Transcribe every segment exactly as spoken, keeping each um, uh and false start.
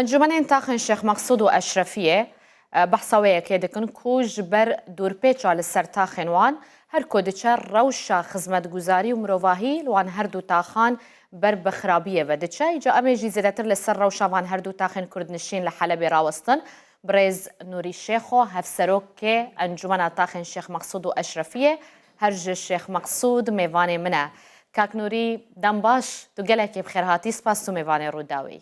Encûmenên taxên Şêx Meqsûd û Eşrefiyê, e, behsa wê yekê dikin ku ji ber dûrpêça li ser taxên wan her ku diçe rewşa xizmetguzarî û mirovahî li wan her du taxan ber bi xirabiyê ve diçe. Îca em ê jî zêdetir li ser rewşa van her du taxên kurdnişîn li Helebê rawestin. Birêz Nûrî Şêxo, hevserokê Encûmena Taxên Şêx Meqsûd û Eşrefiyê, her ji Şêx Meqsûd mêvanê min e. Kak Nûrî, dem baş, tu gelekî bi xêr hatî, spas tu mêvanê Rûdawê yî.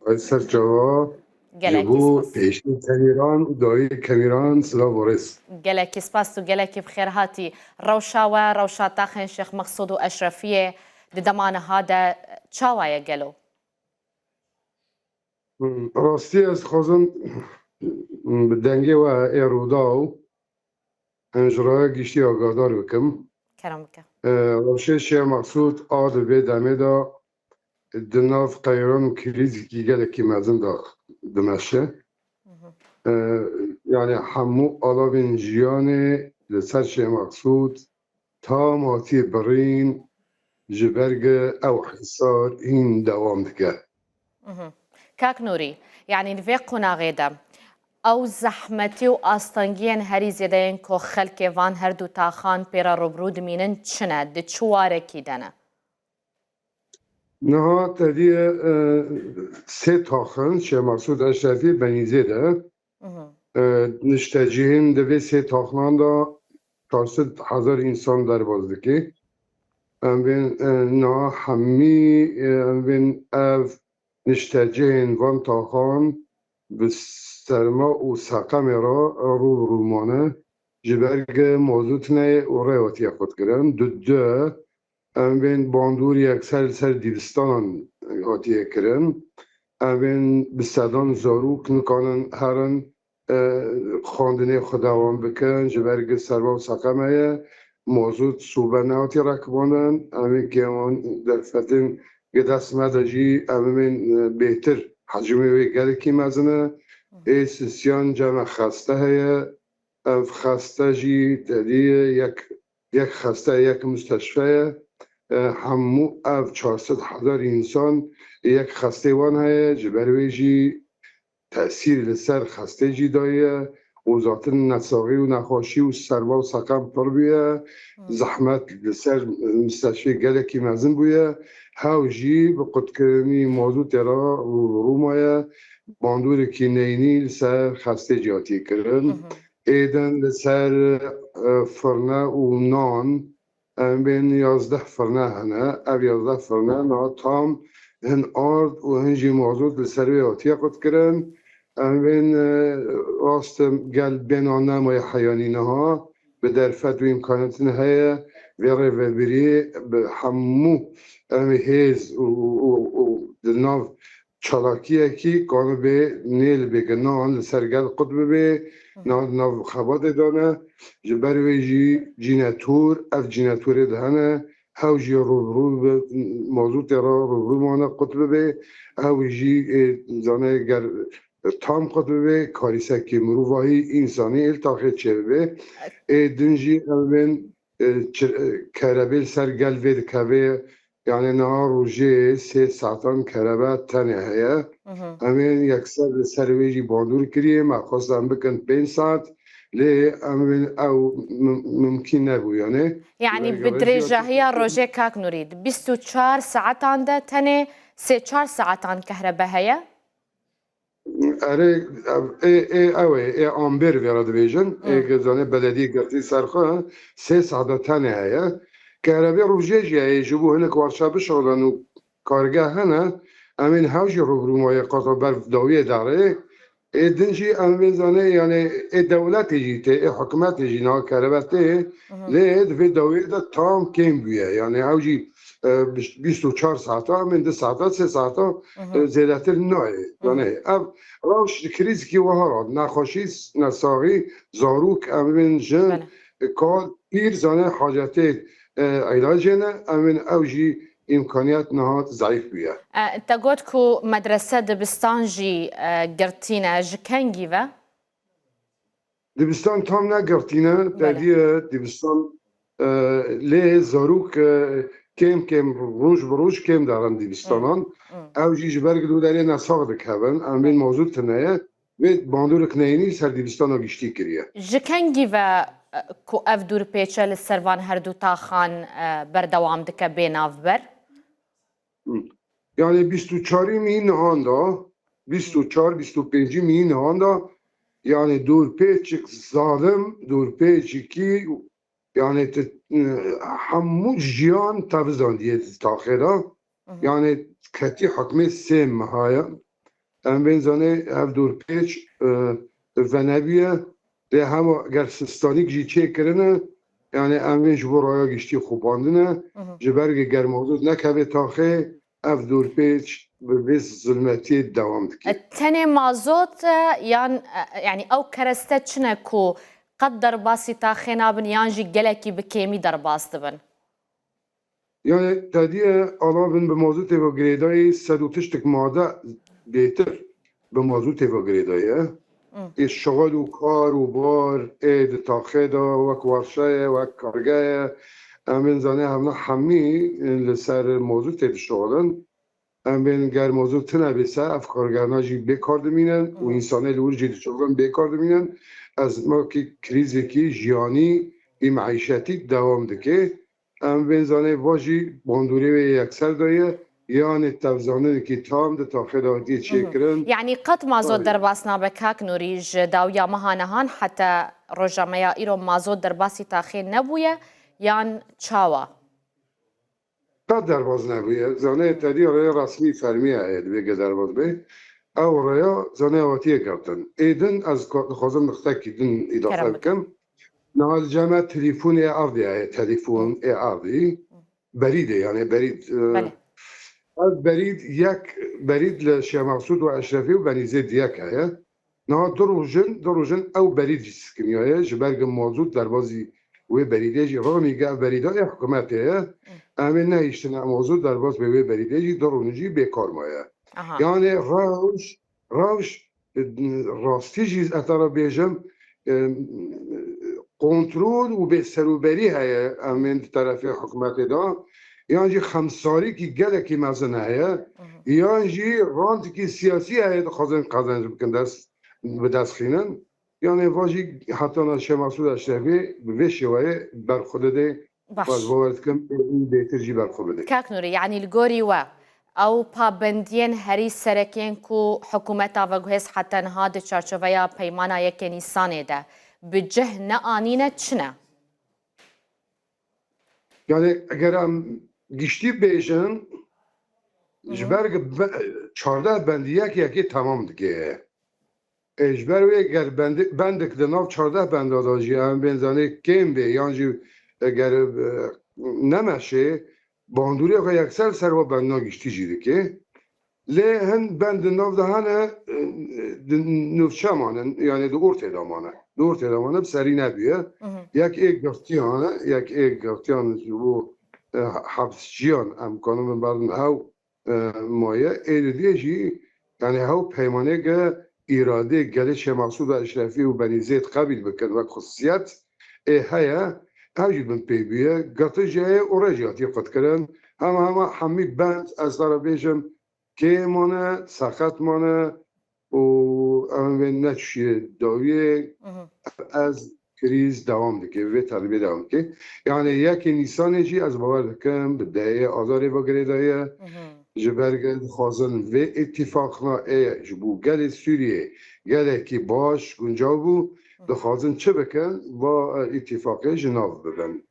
Ay ser çava, ji Gelekî bo spas. Pêşî kevîran û dawî kevîran silav û rêz. Gelekî spas, tu gelekî bi xêr hatî. Rewşa we, rewşa taxên Şêx Meqsûd û Eşrefiyê di dema niha de çawa ye gelo? Hmm, rastî ez dixwazim, hmm, bi dengê we ê Rûdaw, em ji raya giştî agahdar bikim. Kerem bike. E, rewşê Şêx Meqsûd a di vê demê de di nav qeyran û krîzekî gelekî mezin de dimeşe. Mhm. E, yani hemû alavên jiyanê li ser Şêx Meqsûd tam hatiye birîn, ji ber ku ew hisar hîn dewam dike. Mhm. Kak Nûrî, yanî li vê qonaxê de ew zehmetî û astengiyên herî zêde yên ku xelkê van her du taxan pê re rûbirû dimînin çi ne, di çi warekî de ne? Niha tevî, e, sê taxin, Şêx Meqsûd Eşrefî, Benîzê de, Mhm. e, niştecihên di vê sê taxnan de çar sed hezar însan derbas dike. Em bên, e, niha hemî, e, em bên ev niştecihên van taxan bi serma û seqemê re rû bi rû mane, ji ber ku mazût neyê û rê hatiye qutkirin. Di du, em bên bandor yekser li ser dîbistanan hatiye kirin. Em bên bi sedan zarok nikanin herin, e, xwendinê xwe dewam bikin, ji ber ku serma û seqem heye, mazût sobe nehatî rekibandin, em ê kêman derfetên ku dest me de jî em ê, e, bêhtir hecmê wê gelekî mezin e. Ê sisiyan cem e xeste heye, ev xeste jî tedî yek, yek xeste, yek musteşfe ye. E, hemû ev çar sed hezar însan yek xestê wan heye, ji ber wê jî tesîr li ser xestê jî daye û zaten nesaxî û nexweşî û serba û seqem pir bûye. Hmm. Zehmet li ser misteshfê gelekî mezin bûye. Hew jî bi qutkirinî mazûtê re rû bi rû maye. Bandoreke neyînî li ser xestê jî hatiye kirin. Mhm. Êdin li ser, e, firne û nan, em bên yazdeh firne hene. Ev yazdeh firne niha tam hin ard û hin jî mazût li ser wê hatiye qutkirin. Em bên, e, rast e, gel bêna nemaye heyanî niha bi derfet û îmkaniyatin heye vê rêvebirî bi hemû em hêz û, û, û, û di nav çalakiyekî kanibe nêl bê ku nan li ser gel qut bibe, Hı hı. nan nav xebatê dane. Ji ber wê jî cînetor, ev cînetorê de hene, hew jî rûbirû bi mazûtê re rûbirû mane qut bibe, ew jî, ê, zane ger tam qut bibe, karîsekî mirovahî, însanî ê li taxê çêbibe. Ê din jî ew bên, e, çi-, e, kerebê li ser gel vê dikeve, yani niha rojê sê saetan kerebe tenê heye. Mhm. Em ê yekser li ser wê jî bandor kiriye, me xwest em bikin pênc saet, lê em ê ew mim-, mimkîn nebû, yani. Yani bi dirêjahiya rojê, Kak Nûrî, di bîst û çar saetan de tenê sê çar saetan kehrebe heye? Erê, ev, ê, ê, ew ê, ê ambêr vê re dibêjin. Ê, Hmm. ke zanê belediyê girtî ser xwe, sê saeta tenê heye. Kerebê rojê jî heye, ji bo hinek warşa bişixulin û kargeh hene, em ên hew jî rûbirû maye qata ber dawiyê darê. Ê din jî em vê zanê, yani ê dewletê jî tê, ê hikûmetê jî niha kerebe tê, Mhm. lê di vê dawiyê de tam kêm bûye. Yani ew jî, e, bîst û çar saeta, em ên du saeta, sê saeta, Mhm. e, zêdetir nayê. Mhm. Yani ev rewş di krîzekî wiha re, nexweşî, nesaxî, zarok, em bên jin, Bele. e, kal, pîr, zanê hacetê, e, îlacê ne, em bên ew jî îmkaniyet niha zayîf bûye. E, te got ku medrese, dibistan jî, e, girtî ne. Ji kengî ve? Dibistan tam ne girtî ne, Bele. Tediye dibistan, e, lê zarok, e, kêm kêm, roj bi roj kêm derin dîbistanan. Hmm. Ew jî ji ber ku derê nesax dikevin, em bên mazût tune ye. Vê bandorek neyînî ser dîbistana giştî kiriye. Ji kengî ve, e, ku ev dûrpêç e li ser van her du taxan, e, berdewam dike bê navber? Hı. Yani bîst û çarî mî nihan da, bîst û çar, bîst û pêncî mî nihan da, yani dûrpêçik zalim, dûrpêçikî, yani te, e, hemû jiyan tevizandiye di taxê de. Hı hı. Yani ketî hukmê sê meha ye. Em bên zanê ev dûrpêç, e, venebûye. Lê hema ger sistanîk jî çêkirine, yani em bên ji bo raya giştî xwepandine, Hı hı. ji ber ku ger mazût nekeve taxê, ev dûrpêç bi vê zilmetiyê dewam dike. E, tenê mazot, e, yan, e, yani ew kereste çi ne ku qet derbasî taxê nabin yan jî gelekî bi kêmî derbas dibin? Yani tediye alavin bi mazûtê ve girêdayî sed û tiştik made bêtir bi mazûtê ve girêdayî. Hmm. Ê şixul û kar û bar ê di taxê de wek warşe ye, wek karge ye. Em bên zanê hevna hemî li ser mazûtê dişixulin. Em bên ger mazût tune bê se ev kargehna jî bêkar dimînin û Hmm. însanê li wir jî dişixulin bêkar dimînin. Ez ma ki krîzekî jiyanî ê meîşetî dewam dike. Em bên zanê va jî bandorê wê yekser daye, yanê tevzandinekî tam di taxê de hatiye Hı hı. çêkirin. Yani qet mazot Tabii. derbas nabe kak Nûrî ji dawiya meha nehan heta roja me ya îro mazot derbasî taxê nebûye yan çawa? Qet derbas nebûye. Zanê tedî rêya resmî fermî heye divê ke derbas be. Ew rêya zanê hatiye girtin. Ê din ez ka-, dixwazim nixtekî din îdafe Kerem bikim. Niha li cem me telefon ê erdî heye, telefon ê erdî. Berîdê, yani berîd, e, Belê. ev berîd yek, berîd li Şêx Mexsûd û Eşrefî û Benîzêd yek heye. Niha du rojin, du rojin ew berîd jî sikiniyaye, ji ber ku mazût derbazî wê berîdê jî, rixmî ku ev berîda ê hikûmetê ye, em ê nehiştine mazût derbaz be wê berîdê jî, du rojin jî bêkar maye. Aha. Yani rewş, rewş, e, rastî jî ez te re bêjim, e, kontrol û bêserûberî heye em ên di terefê hikûmetê de, yan jî xemsarîkî gelekî mezin heye, Mhm. yan jî rantikî siyasî heye dixwazin qezenc bikin dest, bi dest xînin. Yani va jî heta na Şêx Mesûd Eşrefî bi vê şêweyê berxwe dide. Baş. Ez bawer dikim, ê bêtir jî berxwe bide. Kak Nûrî, yanî li gorî we, ew pabendiyên herî serek ên ku hikûmeta veguhêz heta niha di çarçoveya Peymana Yekê Nîsanê de bi cih neanîne çi ne? Yani eger em giştî bêjin, ji Hı hı. ber be-, çardeh bendî yek yekê temam dike. E, ji ber wê ger bendi-, bendek di nav çardeh benda de jî em bên zanê kêm bê yan jî eger, e, nemeşê, bandorê xwe yekser ser we bendna giştî jî dike. Lê hin bend di nav de hene, e, di nûçe mane, yani di ortê de mane. Di ortê de mane, bi serî nebûye. Mhm. Yek ê girtiyan e, yek ê girtiyan ji bo, e, hepsciyan em kanin biberin hew e, maye. Ê didê jî, yani hew peymanê ge îradê gelê Şêx Mesûd û Eşrefî û Benî Zêd qebîl bikin wek xusûsiyet, ê heye, ew jî bin pê bûye, girtin jî heye û rê jî hatiye qutkirin. Hema hema hemî bend, ez te re bêjim, kêm mane, seqet mane, û em ê neçûye dawiyê, Mhm. ez krîz dewam dike, vê tertîbê dewam dike. Yani yekê Nîsanê jî ez bawer dikim, bi dehê Azarê ve girêdaye. Mhm. Ji ber ku dixwazin vê îtîfaqna ê ji bo gelê Sûriyê gelekî baş, guncav bû, Mhm. dixwazin çi bikin, va, e, îtîfaqê ji nav bibin.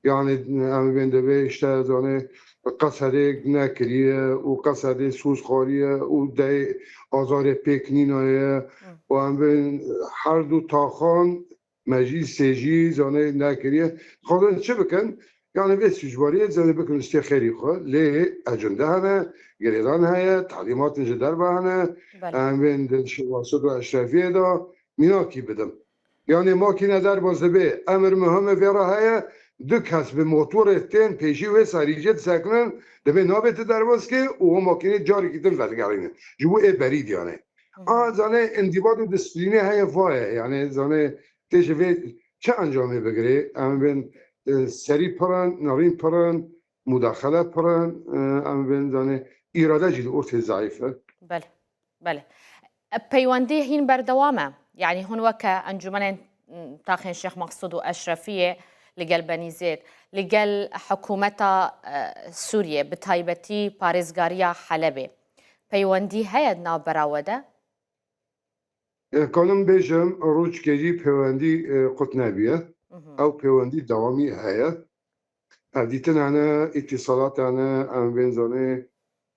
Yani em bên divê işte zanê qesedê nekiriye û qesedê soz xwariye û dehê Azarê pêk nînaye Hı. û em bên her du taxan meclîsê jî zanê nekiriye. Dixwazin çi bikin? Yani vê sûcbariyê zanê bikin listê xêrî xwe. Lê ecinde hene, girêdan heye, talîmatin ji derve hene. Belê. Em bên di Şêx Mesûd û Eşrefiyê de mînakî bidim. Yani makîne derbas dibe, emir muhimê vê re heye, du kes bi motorê tên pêşî wê serîcê disekinin, dibê nabê tu derbas ke û o makîne carekî din vedigerîne. Ji bo ê berîd yani. Hı hı. A zanê îndîbat û disiplînê heye vaye, yani zanê tê ji vê çi encamê bigirê, em bên, e, serî pirin, nerîn pirin, mudaxele pir in, e, em bên zanê, îrade jî li ortê zeîf e. Belê, belê. Peywendî hîn berdewam e. Yanî hûn weke Encûmenên Taxên Şêx Mexsûd û Eşrefiyê li gel Benîzêd, li gel hikûmeta, e, Sûriyê, bi taybetî parêzgariya Helebê, peywendî heye di navbera we de? E, kanim bêjim, rojkê jî peywendî, e, qut nebûye. Mhm. Ew peywendî dewamî heye. Hevdîtin hene, îtîsalat hene, em bên zanê,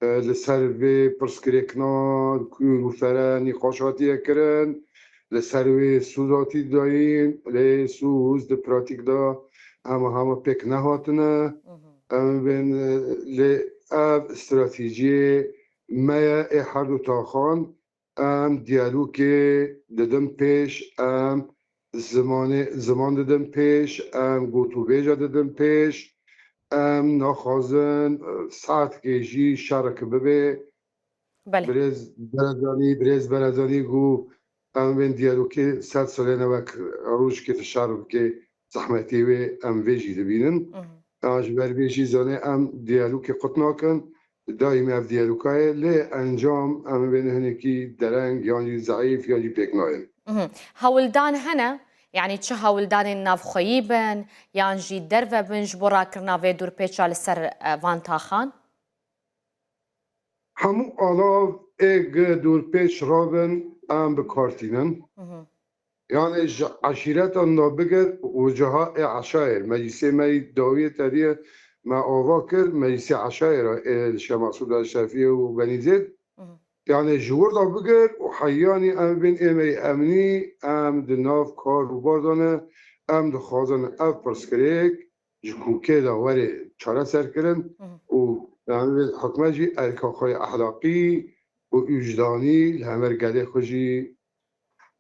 e, li ser vê pirsgirêkna ku li fere nîqaş hatiye kirin, li ser wê sûz hatî dayîn, lê sûz di pratîk de hema hema pêk nehatine. Mhm. Em bên, e, lê ev stratejiyê me ye ê her du taxan. Em diyalogê didin pêş, em zimanê, ziman didin pêş, em gotûbêja didin pêş, em naxwazin, e, saetekê jî şerek bibe. Belê. Birêz Berezanî, birêz Berezanî got, em bên diyalogê sed salê ne wek rojekê tu şer bike, zehmetê wê em vê jî dibînin. Mhm. Ya ji ber vê jî zanê em diyalogê qut nakin. Daîm ev diyaloga ye, lê encam em bên hinekî dereng yan jî zeîf yan jî pêk nayên. Mhm. Hewldan hene, yanî çi hewldanên navxweyî bin yan jî derve bin ji bo rakirina vê dûrpêça li ser, e, van taxan? Hemû alav ê gi dûrpêç rabin, em bi kar tînin. Mhm. Yanê ji eşîreta navbigir û ciha ê eşayir, meclîsê me yî dawiyê tediye me ava kir, meclîsê eşayira ê li Şêx Mesûd Eşrefiyê û Benîzêd. Mhm. Yanê ji wir de bigir û heyanî em bên ê me yê emnî, em di nav kar û bar de ne, em dixwazin ev pirsgirêk ji kûkê de were çareserkirin Mhm. û, yanî, hikûmet jî erka xwe yê ehlaqî û wijdanî li hember gelê xwe jî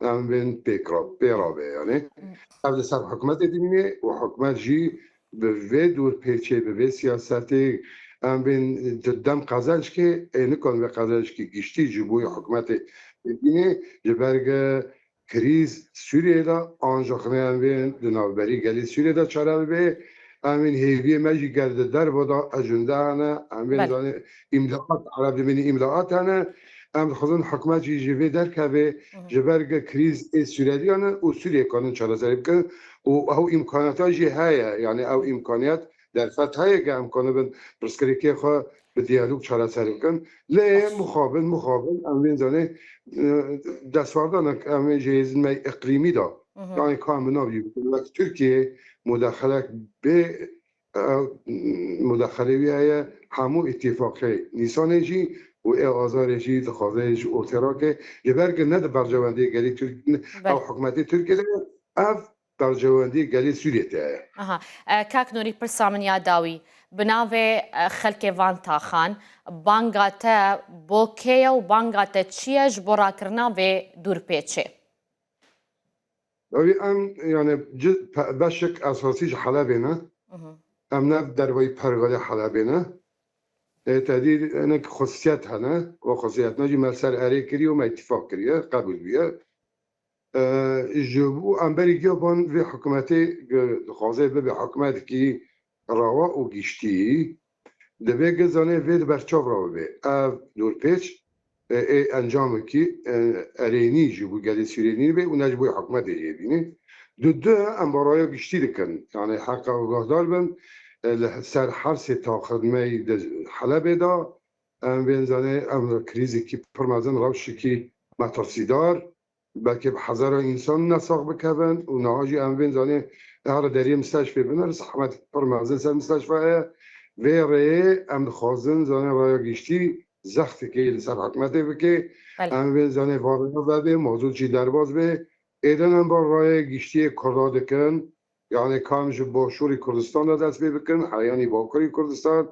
em bên pêk ra-, pê rabe, yanî. Mhm. Ev li ser hikûmetê dimîne û hikûmet jî bi vê dûrpêçê, bi vê siyasetê em bên di dem qezencikê, ê nikan vê qezencikê giştî ji bo yê hikûmetê bîne, ji ber ge krîz Sûriyeyê de, ancax ne em bên di navberî gelê Sûriyê de çare bibe. Em bên hêviyê me jî ger di derve de ecunde hene, em bên Belê. zanê îmlaat, Ereb dibênî îmlaat hene. Em dixwazin hikûmet jî ji vê derkeve, Mhm. ji ber ge krîz ê Sûriyeliyan e û Sûriyê kanin çareserî bikin û ew îmkaniyata jî heye, yanî ew îmkaniyet derfet heye ge em kanibin pirsgirêkê xwe bi diyalog çareser bikin. Lê Baş. mixabin, mixabin, em bên zanê, e, destwardanek em ê ji hêzên me îqlîmî de. Mhm. Yanî ka em bi nav jî bikin. Wek Tirkiye mudaxelek bê, e, mudaxele wî heye, hemû îtîfaqê Nîsanê jî û ê Azarê jî dixwaze ji ortê rake. Ji ber ku ne di berjewendiyê gelê Tirk, Belê. ew hikûmetê Tirkiyê de, ev berjewendî gelê Sûriyê te ye. Aha. E, kak Nûrî, pirsa min ya dawî, bi navê, e, xelkê van taxan, banga te bo kê ye û banga te çi ye ji bo rakirina vê dûrpêçê? Dawî em, yani, ci-, pe-, beşek esasî ji Helebê ne. Mhm. Em ne dervayî pergalê Helebê ne. E, tedî hinek xusûsiyet hene. O xusûsiyetna jî me ser erê kiriye û me îtîfaq kiriye, qebûl bûye. E, ji bo em berî giya van vê hikûmetê, gi-, dixwaze bibe hikûmetekî rewa û giştî, divê gi zanê vê di berçav re bibe. Ev dûrpêç, e, ê encamekî, e, erênî ji bo gelê Sûriyê nîne be û ne ji bo hikûmetê jê bîne. Di du em bi raya giştî dikin. Yani heqa agahdar bin, e, li ser her sê taxên me yî di Helebê de, em bên zanê em krîzekî pir mezin, rewşekî metirsîdar, belkî bi hezara însan nesax bikevin û niha jî em bên zanê her deriyê misteşfê bin, zehmet pir mezin ser misteşfa heye. Vê rêyê em dixwazin zanê raya giştî zextekê li ser hikûmetê bike. Belê. Em bên zanê van raya vebe, mazot jî derbas be. Êden em van raya giştiyê Kurda dikin. Yani kam ji Başûrê Kurdistan de dest pê bikin, heyanî Bakurê Kurdistan,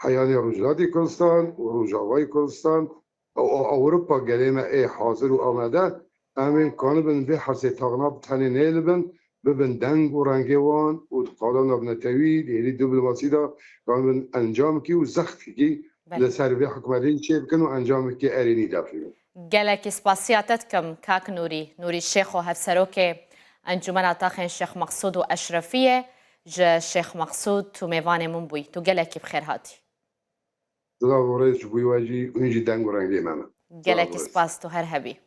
heyanî Rojhilatê Kurdistan û Rojavayê Kurdistan. Ewropa gelê me ê hazir û amade, em ên kanibin vê hersê taxna bi tenê nêlibin, bibin deng û rengê wan û di qada navnetewî, di hêlî diplomasî de kanibin encamekî û zextekî Belê. li ser vê hikûmetê çêbikin û encamekî erênî derxînin. Gelekî spasiya te dikim, kak Nûrî, Nûrî Şêxo, Hevserokê Encûmena Taxên Şêx Mexsûd û Eşrefiyê. Ji Şêx Meqsûd tu mêvanê min bûyî. Tu gelekî bi xêr hatî. Silav û rêz ji bo we jî, hûn jî deng û rengê me ne. Gelekî spas, tu her hebî.